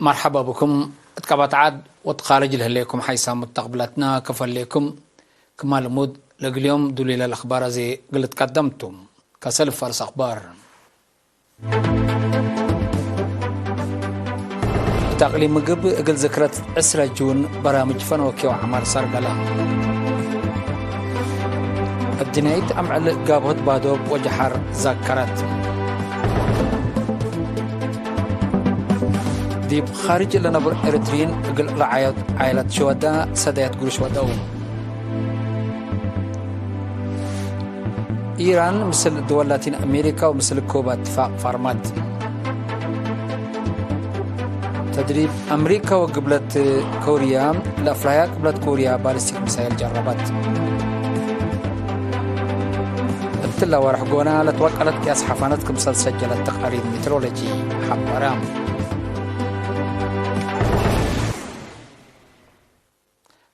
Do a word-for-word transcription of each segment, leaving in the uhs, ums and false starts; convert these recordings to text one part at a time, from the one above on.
መርሐባ ብኩም። እት ቀበት ዐድ ወእት ካርጅ ለህሌኩም ሐይሳም ሙተቅብለትና ክፈ ህሌኩም። ክማ ልሙድ ለእግል ዮም ዱሊለ ለአክባር አዜ እግል ልትቀደም ቱ። ከሰልፍ ፈርስ አክባር። እት አቅሊም ምግብ እግል ዝክረት ዕስረ ጁን በራምጅ ፈን ወኬው ዐማር ሰርገላ። እብ ድንያይት አምዕል ጋብሆት ባዶብ ወጀሐር ዛከረት። ዲብ ካርጅ ለነብር ኤረትርዪን እግል ረዓዮት ዓይለት ሽወዳ ሰዳያት ግሩሽ ወደው። ኢራን ምስል ድወል ላቲን አሜሪካ ወምስል ኩባ እትፋቅ ፋርማት። ተድሪብ አምሪካ ወግብለት ኮርያ ለአፍላሕያ ቅብለት ኮርያ ባሊስቲክ ሚሳይል ጀረበት። እትላ ወርሕ ጎና ለትወቀለት ቅያስ ሐፋነት ክምሰል ሰጀለት ተቃሪር ሜትሮሎጂ ሐበረ።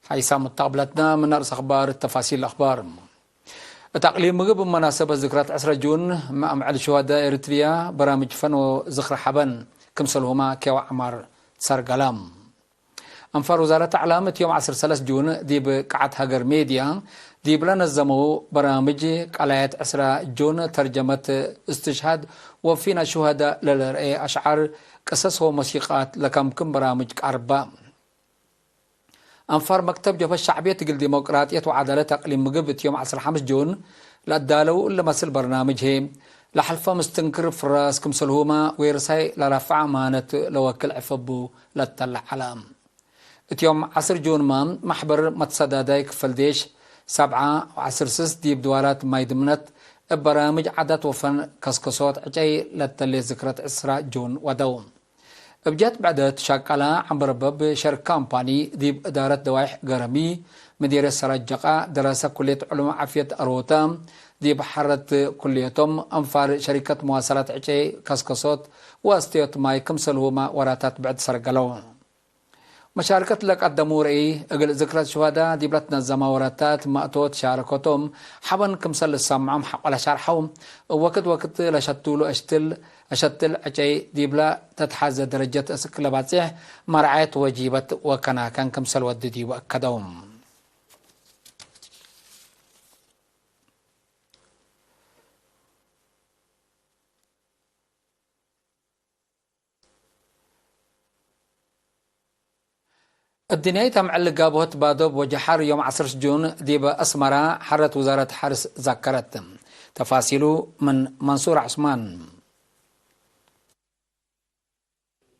ሐይሳም ሙተቅብለትና ምን አርእስ አክባር ተፋሲል አክባር። እት አቅሊም ምግብ እብ መናሰበት ዝክረት ዕስረ ጁን፣ መአምዕል ሹሀዳእ ኤሪትርያ በራምጅ ፈን ወዝክረ ሐበን፣ ክምሰልሁመ ኬዋ ዐማር ሰርገለ። አንፋር ውዛረት አዕላም እት ዮም ዐስር ሰለስ ጁን ዲብ ቀዐት ሀገር ሜድያ ዲብ ለነዘመው በራምጅ፣ ቀላየት ዕስረ ጁን ተርጀመት እስትሽሃድ ወፊናት ሹሀዳእ ለልርኤ አሽዓር፣ ቅሰስ ወሞሲቃት ለከምክም በራምጅ ቀርበ። አንፋር መክተብ ጀብሀት ሸዕብየት እግል ዲሞቅራጥየት ወዐዳለት አቅሊም ምግብ እት ዮም ዐስር ሐምስ ጁን ለአዳለው እሊ መስል በርናምጅ ህዬ፣ ለሐልፈ ምስትንክር ፍራስ ክምሰልሁመ ዌርሳይ ለረፍዐ አማነት ለወክል ዕፍ እቡ ለተለ ዐለ። እት ዮም ዐስር ጁንመ፣ መሕበር መትሰዳዳይ ክፈል ዴሽ ሰብዓ ወዐስር ስስ ዲብ ድዋራት ማይ ድምነት እብ በራምጅ ዓዳት ወፈን ከስከሶት ዕጨይ ለተሌት ዝክረት ዕስራ ጁን ወደው። እብ ጀህት ብዕደት ሸቀለ ዐምበረበብ ሸርክ ካምፓኒ ዲብ እዳረት ደዋይሕ ገረሚ፣ ምዲርየት ሰራጅ ጀቃ፣ ደረሰ ኩልየት ዕሉም ዓፍየት አሮተ፣ ዲብ ሐረት ኩልየቶም አንፋር ሸሪከት መዋሰላት ዕጨይ ከስከሶት ወአስተዮት ማይ ክምሰልሁመ ወራታት ብዕድ ሰርገለው። መሻርከት ለቀደሙ ረኢ፣ እግል ዝክረት ሹሀዳእ ዲብ ለትነዘመ ወራታት መእቶት ሻረከቶም ሐበን ክምሰል ልሰምዖም ሐቆለ ሸርሐው። እብ ወክድ ወክድ ለሸቱሉ አሽትል አሸትል ዕጨይ ዲብለ ተትሐዘ ደረጀት እስክ ለባጽሕ መርዓየት ወጂበት ወከናከን ክምሰል ወድ ዲቡ አከደው። እድንያይት አምዕል ጋብሆት ባዶብ ወጀሐር ዮም ዐስር ጁን ዲበ አስመራ ሐረት ውዛረት ሐርስ ዛከረት። ተፋሲሉ ምን መንሱር ዑስማን።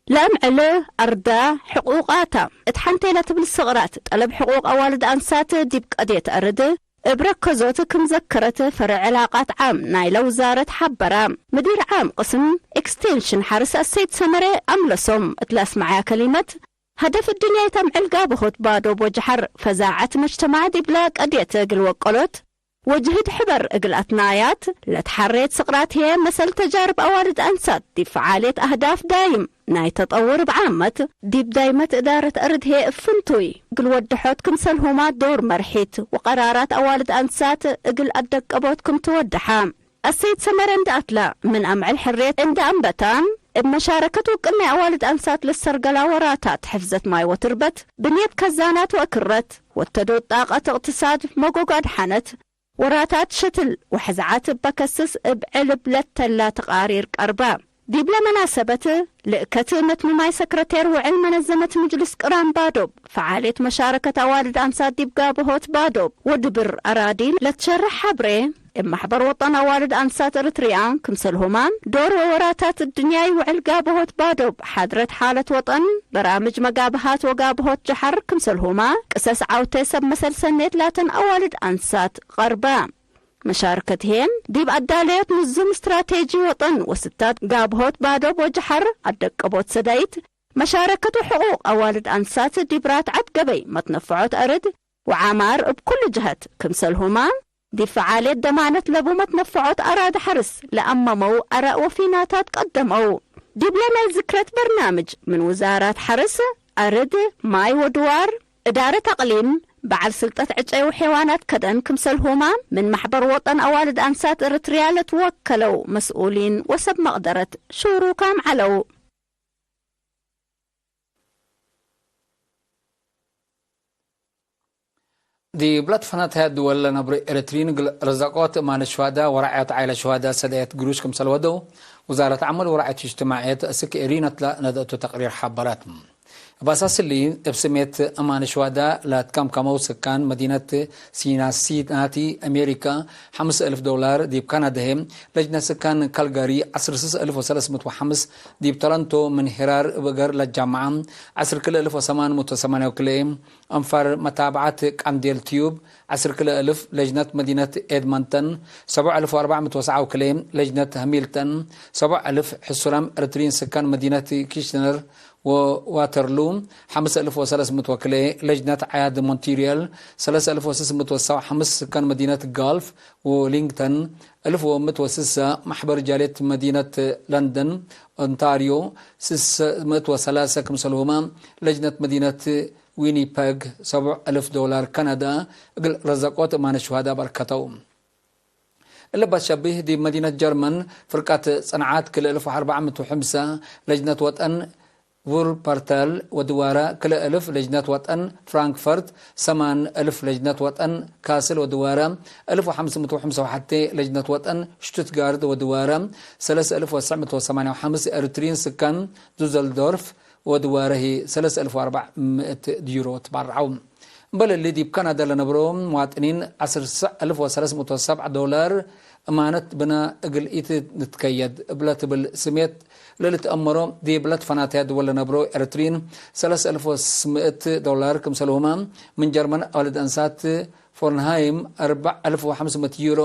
ለአምዕል አርዳ ሕቁቃታ እት ሐንቴ ለትብል ስቅራት ጠለብ ሕቁቅ አዋልድ አንሳት ዲብ ቀድየት አርድ እብ ረከዞት ክም ዘከረት ፈርዕ ዕላቃት ዓም ናይለ ውዛረት ሐበራ። ምዲር ዓም ቅስም ኤክስቴንሽን ሐርስ አሰይድ ሰመሬ አምለሶም እት ለአስመዐያ ከሊመት፣ ሀደፍ እድንያይት አምዕል ጋብሆት ባዶብ ወጀሐር ፈዛዐት መጅተማዕ ዲብለ ቀድየት እግል ወቀሎት ወጅህድ ሕበር እግል አትናያት ለትሐሬት ስቅራት ህዬ መሰል ተጃርብ አዋልድ አንሳት ዲብ ፈዓልየት አህዳፍ ዳይም ናይ ተጠውር እብ ዓመት ዲብ ዳይመት እዳረት አርድ ህዬ እብ ፍንቱይ እግል ወደሖት ክምሰልሁማ ዶር መርሒት ወቀራራት አዋልድ አንሳት እግል አደቀቦት ክም ትወደሐ። አሰይድ ሰመረ እንደ አትላ ምን አምዕል ሕርየት እንደ አንበታ፣ እብ መሻረከት ውቅል ናይ አዋልድ አንሳት ለሰርገላ ወራታት ሕፍዘት ማይ ወትርበት፣ ብንየት ከዛናት ወእክረት፣ ወተዶት ጣቀት እቅትሳድ፣ መጎግ አድሐነት፣ ወራታት ሸትል ወሐዝዓት እበ ከስስ እብ ዕልብ ለተላ ተቃሪር ቀርበ። ዲብለ መናሰበት፣ ልእከት መትምማይ ሰክረቴር ውዕል መነዘመት ምጅልስ ቅራን ባዶብ፣ ፈዓልየት መሻረከት አዋልድ አንሳት ዲብ ጋብሆት ባዶብ ወድብር አራዲ ለትሸርሕ ሐብሬ፣ እብ መሕበር ወጠን አዋልድ አንሳት እርትርያ፣ ክምሰልሁማ ዶር ወወራታት እድንያይ ውዕል ጋብሆት ባዶብ፣ ሓድረት ሓለት ወጠን፣ በራምጅ መጋብሃት ወጋብሆት ጀሐር፣ ክምሰልሁማ ቅሰስ ዐውቴ ሰብ መሰል ሰኔት ላተን አዋልድ አንሳት ቀርበ። መሻርከት ህዬ፣ ዲብ አዳለዮት ንዙም ስትራቴጂ ወጠን ወስታት ጋብሆት ባዶብ ወጀሐር አደቀቦት ሰዳይት፣ መሻረከት ወሕቁቅ አዋልድ አንሳት ዲብ ራትዐት ገበይ መትነፈዖት አርድ ወዓማር እብ ኩሉ ጀሀት፣ ክምሰልሁማ ዲብ ፈዓልየት ደማነት ለቡ መትነፈዖት አራድ ሐርስ ለአመመው አራእ ወፊናታት ቀደመው። ዲብለ ናይ ዝክረት በርናምጅ ምን ውዛራት ሐርስ፣ አርድ፣ ማይ ወድዋር፣ እዳረት አቅሊም፣ በዐል ስልጠት ዕጨይ ወሐይዋናት ከደን ክምሰልሁማ ምን መሕበር ወጠን አዋልድ አንሳት እርትርያ ለትወከለው መስኡሊን ወሰብ መቅደረት ሹሩካም ዐለው። ዲብ ለትፈናተያ ድወል ለነብሮ ኤረትርዪን እግል ረዘቆት እማን ሹሀዳ ወራዕያት ዓይለ ሹሀዳ ሰዳየት ግሩሽ ክምሰል ወደው፣ ውዛረት ዐመል ወራዕያት እጅትማዕየት እስክ ኤሪነት ለነደአቱ ተቅሪር ሐበረት። እብ አሳስ እሊ፣ እብ ስሜት እማን ሹሀዳ ለትከምከመው ስካን መዲነት ሲናሲናቲ አሜሪካ፣ ሐምስ እልፍ ዶላር፣ ዲብ ካናዳ ህዬ፣ ለጅነት ስካን ካልጋሪ፣ ዐስር እልፍ ወሰለስ ምእት ወሐምስ፣ ዲብ ቶሮንቶ ምን ሄራር እብ እገር ለጃምዓ፣ ዐስር ክልኤ እልፍ ወሰማን ምእት ወሰማንያ ወክልኤ፣ አንፋር መታብዓት ቃንዴል ቲዩብ፣ ዐስር ክልኤ እልፍ፣ ለጅነት መዲነት ኤድመንተን፣ ሰብዕ እልፍ ወአርበዕ ምእት ወሰብዓ ወክልኤ፣ ለጅነት ሃሚልተን፣ ሰብዕ እልፍ፣ ሕሱራም ኤረትርዪን ስካን መዲነት ኪሽነር ወዋተርሉ፣ ሐምስ እልፍ ወሰለስ ምእት ወክልኤ፣ ለጅነት ዓያድ ሞንትሪያል፣ ሰለስ እልፍ ወስስ ምእት ወሰብዓ ወሐምስ፣ ስካን መዲነት ጋልፍ ዌሊንግተን፣ እልፍ ወምእት ወስሰ፣ ማሕበር ጃልየት መዲነት ለንደን ኦንታርዮ፣ ስስ ምእት ወሰላሰ ክምሰልሁመ፣ ለጅነት መዲነት ዊኒፐግ፣ ሰብዕ እልፍ ዶላር ከነዳ፣ እግል ረዘቆት እማን ሹሀዳ በርከተው። እለ ባት ሸቢህ፣ ዲብ መዲነት ጀርመን፣ ፍርቀት ጽንዓት ክልኤ እልፍ ወአርበዕ ምእት ወሐምሳ፣ ለጅነት ወጠን ቩርፐርተል ወድዋረ፣ ክልኤ እልፍ፣ ለጅነት ወጠን ፍራንክፈርት፣ ሰማን እልፍ፣ ለጅነት ወጠን ካስል ወድዋረ፣ እልፍ ወሐምስ ምእት ወሐምሳ ወሐቴ፣ ለጅነት ወጠን ሽቱትጋርት ወድዋረ፣ ሰለስ እልፍ ወትስዕ ምእት ወሰማንያ ወሐምስ፣ ኤረትርዪን ስካን ዱዘልዶርፍ ወድዋረ ህይ ሰለስ እልፍ ወአርበዕ ምእት ዩሮ ትበረዐው። እምበል እሊ፣ ዲብ ካናዳ ለነብሮ መዋጥኒን ዐስር እልፍ ወሰለስ ምእት ወሰብዓ ዶላር እማነት ብነ እግል ኢትንትከየድ እብ ለትብል ስሜት ለልትአመሮ፣ ዲብ ለትፈናተያ ድወል ለነብሮ ኤረትርዪን ሰለስ እልፍ ወስስ ምእት ዶላር ክምሰልሁመ፣ ምን ጀርመን አወልድ አንሳት ፎርንሃይም አርበዕ እልፍ ወሐምስ ምእት ዩሮ፣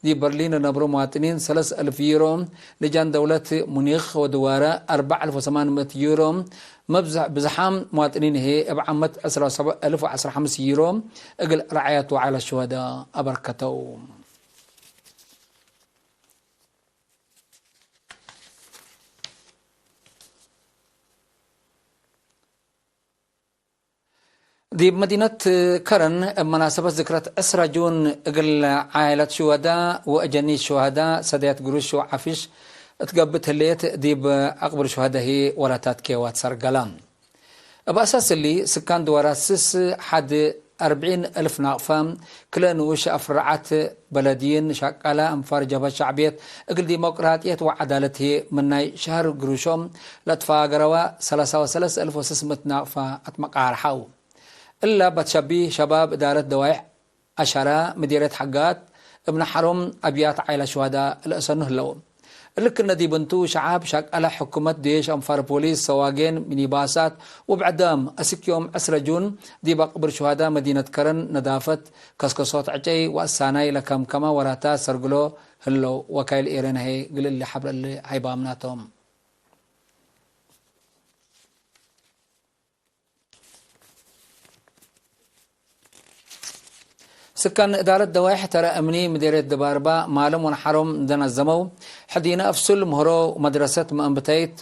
ዲብ በርሊን ለነብሮ መዋጥኒን ሰለስ እልፍ ዩሮ፣ ልጃን ደውለት ሙኒኽ ወድዋረ አርበዕ እልፍ ወሰማን ምእት ዩሮ፣ መብዝሕ ብዝሓም መዋጥኒን ህዬ እብ ዓመት ዕስራ ወሰብዕ እልፍ ወዐስራ ሐምስ ዩሮ እግል ረዓያት ወዓይለት ሹሀዳ አበርከተው። ዲብ መዲነት ከረን እብ መናሰበት ዝክረት ዕስራ ጁን እግል ዓይለት ሹሀዳ ወአጀኒት ሹሀዳ ሰዳየት ግሩሽ ወዓፍሽ እት ገብእ ህሌት፣ ዲብ አቅብር ሹሀዳ ህዬ ወራታት ኬዋት ሰርገላ። እብ አሳስ እሊ፣ ስካን ድዋራት ስስ ሐድ አርብዒን እልፍ ናቅፋ፣ ክልኤ ንኡሽ አፍራዓት በለድይን፣ ሸቃለ አንፋር ጀብሀት ሸዕብየት እግል ዲሞቅራጥየት ወዐዳለት ህዬ፣ ምን ናይ ሸህር ግሩሾም ለትፋገረወ ሰላሳ ወሰለስ እልፍ ወስስ ምእት ናቅፋ አትመቃርሐው። እለ በትሸቢህ ሸባብ እዳረት ደዋይሕ አሻራ፣ ምዴርየት ሐጋት፣ እብ ነሐሮም አብያት ዓይለ ሹሀዳ ለእሰኑ ህለው። እሊ ክነ ዲብ እንቱ፣ ሸዓብ፣ ሸቃለ ሕኩመት፣ ዴሽ፣ አንፋር ፖሊስ፣ ሰዋጌን፣ ሚኒባሳት ወብዕዳም፣ አስክ ዮም ዕስረ ጁን ዲብ አቅብር ሹሀዳ መዲነት ከረን ነዳፈት፣ ከስከሶት ዕጨይ ወአሳናይ ለከምከመ ወራታት ሰርግሎ ህለው። ወካይል ኤረን ህዬ እግል እሊ ሐብር እሊ ሀይባምናቶም። ስካን እዳረት ደዋይሕ ተረ እምኒ ምዴርየት ድባርባ ማለም ወነሐሮም እንደ ነዘመው፣ ሕዲነ አፍሱል ምህሮ ወመድረሰት መአንብታይት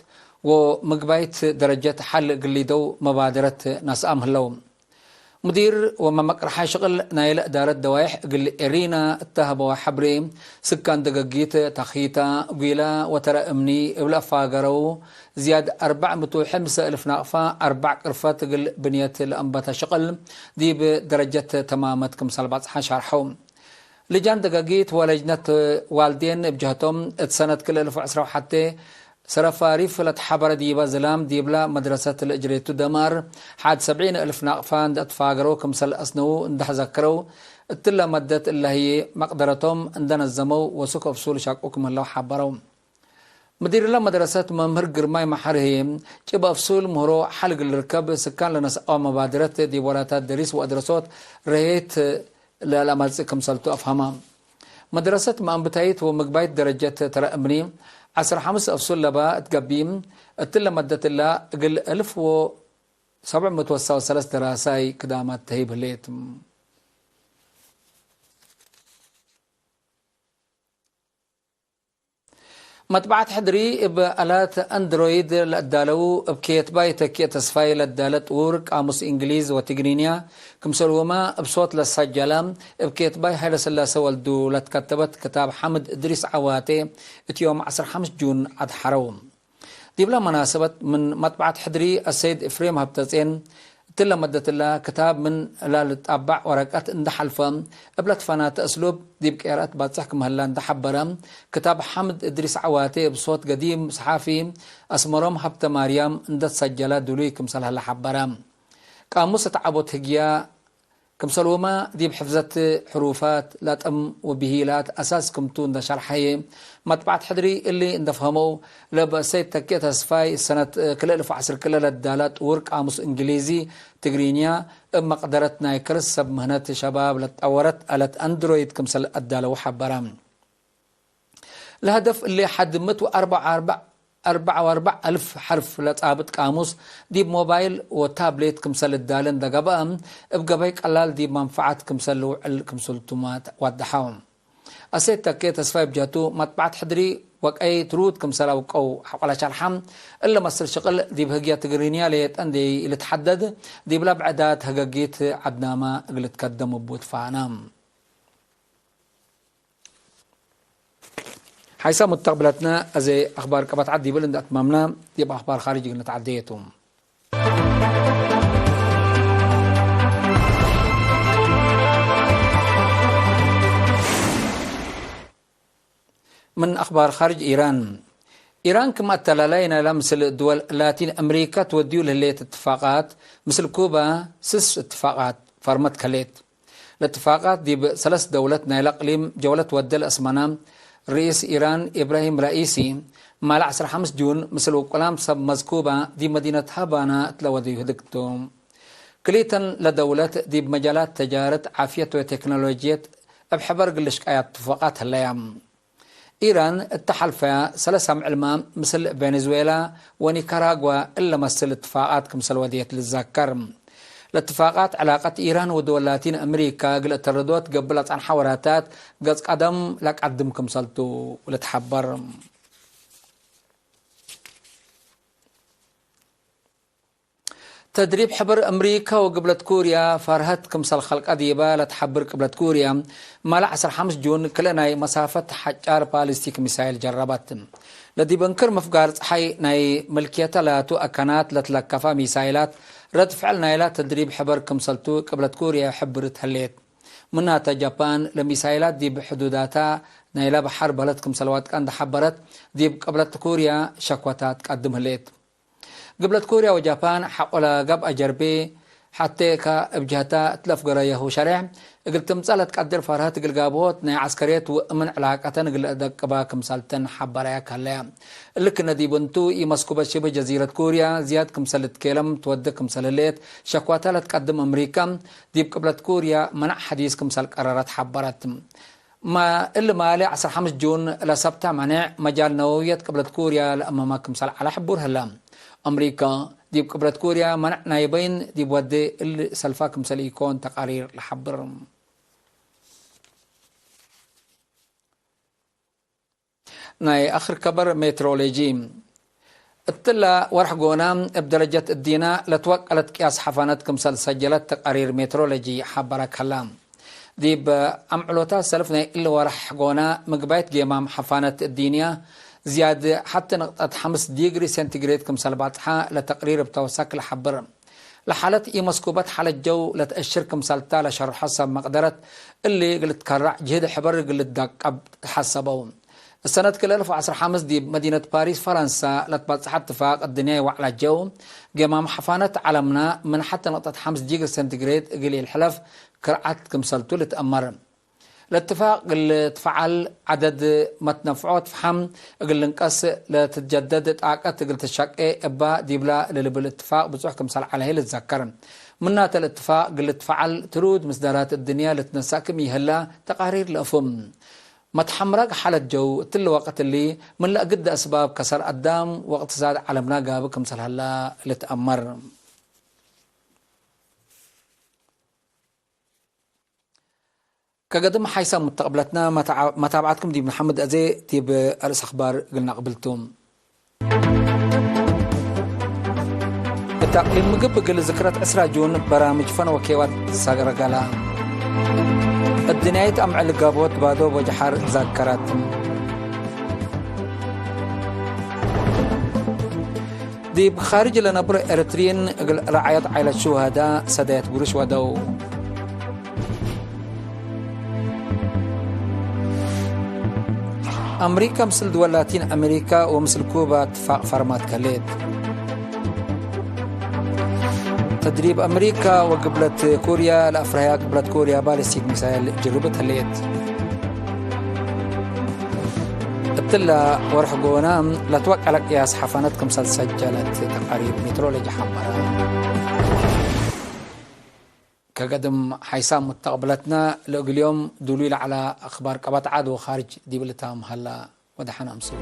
ወምግባይት ደረጀት ሐል እግል ሊደው መባደረት ነስአም ህለው። ሙዲር ወመመቅርሓይ ሽቅል ናይለ እዳረት ደዋይሕ እግል ኤሪና እተ ሀበወ ሐብሬ፣ ስካን ደገጊት፣ ተኽይታ፣ ጒላ ወተረ እምኒ እብ ለአፋገረው ዝያድ አርበዕ ምእት ወሐምሰ እልፍ ናቅፋ አርበዕ ቅርፈት እግል ብንየት ለአንበተ ሽቅል ዲብ ደረጀት ተማመት ክምሰል በጽሐ ሸርሐው። ልጃን ደገጊት ወለጅነት ዋልዴን እብ ጀህቶም፣ እት ሰነት ክልኤ እልፍ ወዕስራ ወሐቴ ሰረፋሪፍ ለትሐበረ ዲበ ዝላም ዲብለ መድረሰት ለእጅሬቱ ደማር ሐድ ሰብዒን እልፍ ናቅፋ እንደ አትፋገረው ክምሰል አስነው እንደ ዘክረው፣ እትለ መደት እለ ህዬ መቅደረቶም እንደ ነዘመው ወሱክ አፍሱል ሻቁ ክም ህለው ሐበረው። ምዲርለ መድረሰት መምህር ግርማይ መሐሪ ህዬ፣ ጭብ አፍሱል ምህሮ ሐል እግል ልርከብ ስካን ለነስአወ መባድረት ዲብ ወራታት ደሪስ ወአድረሶት ረሄት ለለአመጽእ ክምሰልቱ አፍሀመ። መድረሰት መአንብታይት ወምግባይት ደረጀት ተረ እምኒ ዐስር ሐምስ አፍሱል ለባ እት ገብእ፣ እትለ መደት እላ እግል እልፍ ወሰብዕ ምእት ወሰሳ ወሰለስ ደራሳይ ክዳማት ተህይብ ህሌት። መጥበዐት ሕድሪ እብ አላት አንድሮይድ ለአዳለው፣ እብ ኬትባይ ተኪኤ ተስፋይ ለዳለ ጥውር ቃሙስ እንግሊዝ ወትግርኛ፣ ክምሰልሁመ እብ ሶት ለሰጀለ፣ እብ ኬትባይ ሀይለስላሴ ወልዱ ለትከተበት ክታብ ሓምድ እድሪስ ዐዋቴ፣ እት ዮም ዐስር ሐምስ ጁን አድሐረው። ዲብለ መናሰበት ምን መጥበዐት ሕድሪ አሰይድ ኤፍሬም ሀብተጼን፣ እትለ መደትለ ክታብ ምን ላልጣባዕ ወረቀት እንደ ሐልፈ፣ እብ ለትፈናተ እስሉብ ዲብ ቄርአት ባጽሕ ክም ህለ እንደ ሐበረ፣ ክታብ ሓምድ እድሪስ ዐዋቴ እብ ሶት ገዲም ሰሓፊ አስመሮም ሀብተማርያም እንደ ትሰጀለ ድሉይ ክምሰል ህለ ሐበረ። ቃሙስ እት ዐቦት ህግያ ክምሰልሁመ ዲብ ሕፍዘት ሕሩፋት፣ ለጥም ወብሂላት አሳስ ክምቱ እንደ ሸርሐየ፣ መጥበዐት ሕድሪ እሊ እንደ ፈሀመው፣ ለበእሰይድ ተኬ ተስፋይ ሰነት ክልኤ እልፍ ወዐስር ክልኤ ለዳለ ጥውር ቃሙስ እንግሊዚ ትግሪኛ እብ መቅደረት ናይ ከርስ ሰብ ምህነት ሸባብ ለትጠወረት አለት አንድሮይድ ክምሰል አዳለው ሐበረ። ለሀደፍ እሊ ሐድ ምእት ወአርበዕ ወአርበዕ፣ አርበዕ ወአርበዕ አልፍ ሐርፍ ለጻብጥ ቃሙስ ዲብ ሞባይል ወታብሌት ክምሰል እዳለ እንደ ገብአ፣ እብ ገበይ ቀላል ዲብ መንፈዐት ክምሰል ልውዕል ክምሰልቱመ ወደሐው። አሰይድ ተኬ ተስፋይ ብጀቱ፣ መጥበዐት ሕድሪ ወቀይ ትሩድ ክምሰል አውቀው ሐቆለ ሸርሐ፣ እለ መስል ሽቅል ዲብ ህግየ ትግርኛ ሌጠ እንዴ ኢልትሐደድ፣ ዲብለ ብዕዳት ህገጊት ዐድናመ እግል ልትከደም እቡ ትፋነ። ሓይሰ ሙተቅብለትነ፣ አዜ አኽባር ቀበት ዐድ ዲብል እንደ አትማምነ፣ ዲብ አኽባር ካርጅ እግል ንትዓደየ ቱ። ምን አኽባር ካርጅ ኢራን። ኢራን ክም አተላላይ ናይላ ምስል ድወል ላቲን አምሪካ ትወድዩ ለህሌት እትፋቃት፣ ምስል ኩባ ስስ እትፋቃት ፈርመት ከሌት። ለእትፋቃት ዲብ ሰለስ ደውለት ናይለ እቅሊም ጀውለት ወደ ለአስመነ ርኢስ ኢራን ኢብራሂም ራኢሲ፣ ማለ ዐስር ሐምስ ጁን ምስል ውቁላም ሰብ መዝኩባ ዲብ መዲነት ሃባና እት ለወደዩ ህድግ ቱ። ክልኢተን ለደውለት ዲብ መጃላት ተጃረት፣ ዓፍየት ወቴክኖሎጅየት እብ ሕበር እግል ልሽቀያ እትፋቃት ህለያ። ኢራን እተ ሐልፈያ ሰለስ አምዕልመ ምስል ቬኔዙዌላ ወኒካራጓ እለ መስል እትፋቃት ክምሰል ወድየት ልዘከር። ለእትፋቃት ዕላቀት ኢራን ወድወል ላቲን አምሪካ እግል እተርዶ ትገብእ ለጸንሐ ወራታት ገጽ ቀደም ለቀድም ክምሰልቱ ልትሐበር። ተድሪብ ሕበር አምሪካ ወቅብለት ኩርያ ፈርሀት ክምሰል ከልቀ ዲበ ለትሐብር ቅብለት ኩርያ፣ ማለ ዐስር ሐምስ ጁን ክልኤ ናይ መሳፈት ሐጫር ባሊስቲክ ሚሳይል ጀረበት። ለዲብ እንክር ምፍጋር ጸሓይ ናይ ምልክየተ ላቱ አካናት ለትለከፈ ሚሳይላት ረድ ፍዕል ናይላ ተድሪብ ሕበር ክምሰልቱ ቅብለት ኩርያ ሕብርት ህሌት። ምናተ ጃፓን ለሚሳይላት ዲብ ሕዱዳታ ናይላ በሐር በለት ክምሰል ዋጥቀ እንደ ሐበረት፣ ዲብ ቅብለት ኩርያ ሸክወታት ቀድም ህሌት። ግብለት ኩርያ ወጃፓን ሐቆለ ገብአ ጀርቤ፣ ሐቴ ከእብ ጀህተ እት ለፍገረየሁ ሸሬሕ እግል ትምጸእ ለትቀድር ፈርሀት እግል ጋብሆት ናይ ዐስከርየት ወእምን ዕላቀተን እግል ለአደቅባ ክምሰልተን ሐበረያ ከለያ። እሊ ክነ ዲብ እንቱ፣ ኢመስኩበት ሽብህ ጀዚረት ኩርያ ዝያድ ክምሰል ልትኬለም ትወዴ ክምሰል ህሌት፣ ሸክዋተ ለትቀድም አምሪካ ዲብ ቅብለት ኩርያ መነዕ ሐዲስ ክምሰል ቀረረት ሐበረት። ማ-፣ እሊ ማሌ ዐስር ሐምስ ጁን ለሰብተ መኔዕ መጃል ነወውየት ቅብለት ኩርያ ለአመመ ክምሰል ዐለ ሕቡር ህለ። አምሪካ፣ ዲብ ቅብለት ኩርያ መነዕ ናይ በይን ዲብ ወዴ እሊ ሰልፋ ክምሰል ኢኮን ተቃሪር ለሐብር። ናይ አክር ከበር ሜትሮሎጂ። እትለ ወርሕ ጎነ፣ እብ ደረጀት እዲነ ለትወቀለት ቅያስ ሐፋነት ክምሰል ሰጀለት ተቃሪር ሜትሮሎጂ ሐበረ ከለ። ዲብ አምዕሎታት ሰልፍ ናይ እሊ ወርሕ ጎነ፣ ምግባይት ጌማም ሐፋነት እዲንያ ዝያድ ሐቲ ንቅጠት ሐምስ ዲግሪ ሴንቲግሬድ ክምሰል ባጽሐ ለተቅሪር እብ ተወሰክ ለሐብር። ለሓለት ኢመስኩበት ሓለት ጀው ለትአሽር ክምሰልታ ለሸርሖ ሰብ መቅደረት፣ እሊ እግል ልትከረዕ ጅህድ ሕበር እግል ልትደቀብ ተሐሰበው። እሰነት ክልኤ እልፍ ወዐስር ሐምስ ዲብ መዲነት ፓሪስ ፈረንሳ ለትበጽሐ እትፋቅ እድንያይ ወዕላ ጀው፣ ጌማም ሐፋነት ዐለምና ምን ሐቲ ንቅጠት ሐምስ ዲግሪ ሴንቲግሬድ እግል ኢልሕለፍ ክርዓት ክምሰልቱ ልትአመር። ለእትፋቅ እግል ልትፈዓል፣ ዐደድ መትነፍዖት ፈሐም እግል ልንቀስ፣ ለትትጀደድ ጣቀት እግል ትሸቄ እባ ዲብላ ለልብል እትፋቅ ብጹሕ ክምሰል ዐለ ህይ ልትዘከር። ምናተ ለእትፋቅ እግል ልትፈዓል፣ ትሩድ ምስዳራት እድንያ ልትነሰእ ክም ኢህላ ተቃሪር ለአፍም። መትሐምራግ ሓለት ጀው፣ እትሊ ወቅት እሊ ምን ለእግደ አስባብ ከሰል አዳም ወእቅትሳድ ዐለምና ጋብእ ክምሰል ሀላ ልትአመር። ከገድም ሓይሰ ሙተቅብለትነ መታዓ-፣ መታብዓትኩም ዲብ ነሐምድ አዜ ዲብ አርእስ አክባር እግል ነቅብል ቱ። እት አቅሊም ምግብ እግል ዝክረት ዕስራ ጁን በራምጅ ፈን ወኬዋት ሰረገላ። እድንያይት አምዕል ጋብሆት ባዶ ወጀሓር ዛከራት። ዲብ ካርጅ ለነብሮ ኤረትርዪን እግል ረዓየት ዓይለት ሹሀዳ ሰዳየት ጉርሽ ወደው። አምሪካ ምስል ድወል ላቲን አሜሪካ ወምስል ኩባ ትፋቅ ፈርማት ከሌት። ተድሪብ አሜሪካ ወግብለት ኮርያ ለአፍረሀያ ግብለት ኮርያ ባሊስቲክ ሚሳይል ጅርብት ህሌት። እትላ ወርሕ ጎና ለትወቀለ ቅያስ ሐፋነት ክምሰል ሰጀለት ተቃሪር ሜትሮሎጂ ሐመረ። ከገድም ሓይሳም ሙተቅብለትና ለእግል ዮም ዱሉይ ለዐለ አክባር ቀበት ዐድ ወካርጅ ዲብልታም ሀላ። ወደሐን አምስዉ።